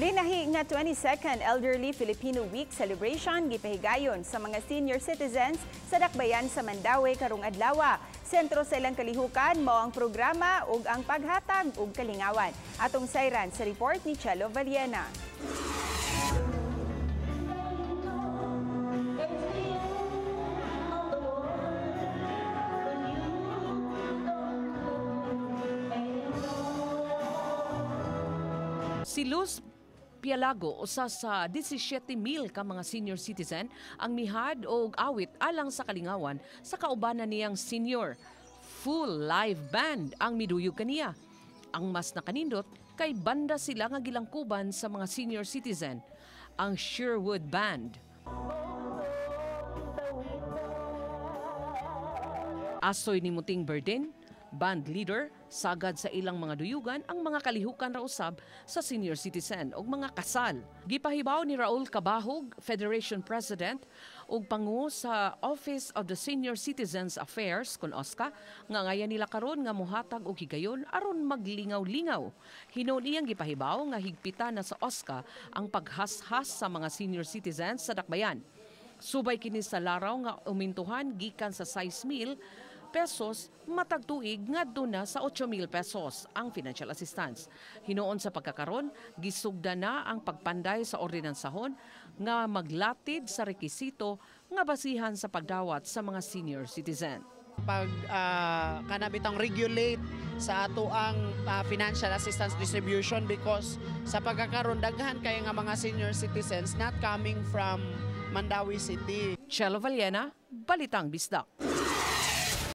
Linahi nga 22nd Elderly Filipino Week celebration gipahigayon sa mga senior citizens sa dakbayan sa Mandaue karong adlaw. Sentro sa ilang kalihukan mao ang programa ug ang paghatag og kalingawan. Atong sayran sa report ni Chelo Valiena. Si Luz Pialago, usa sa 17,000 ka mga senior citizen ang mihad og awit alang sa kalingawan sa kaubanan niyang senior. Full live band ang miduyog kaniya. Ang mas nakanindot kay banda sila nga gilangkuban sa mga senior citizen, ang Sherwood Band. Asoy ni Muting Berdin, band leader, sagad sa ilang mga duyugan ang mga kalihukan ra usab sa senior citizen ug mga kasal. Gipahibaw ni Raul Cabahug, Federation President ug pangu sa Office of the Senior Citizens Affairs kun OSCA, nga ngayan nila karon nga mohatag og higayon aron maglingaw-lingaw. Hinuon iyang gipahibaw nga higpitan na sa OSCA ang paghashas sa mga senior citizens sa dakbayan. Subay kini sa laraw nga umintuhan gikan sa 6,000 pesos matag tuig ngadto na sa 8,000 pesos ang financial assistance. Hinuon sa pagkakaron, gisugda na ang pagpanday sa ordinansahon nga maglatid sa rekisito nga basihan sa pagdawat sa mga senior citizen. Pag kanabitang regulate sa ato ang financial assistance distribution because sa pagkakaron daghan kay nga mga senior citizens not coming from Mandaue City. Chelo Valiena, Balitang Bisdak.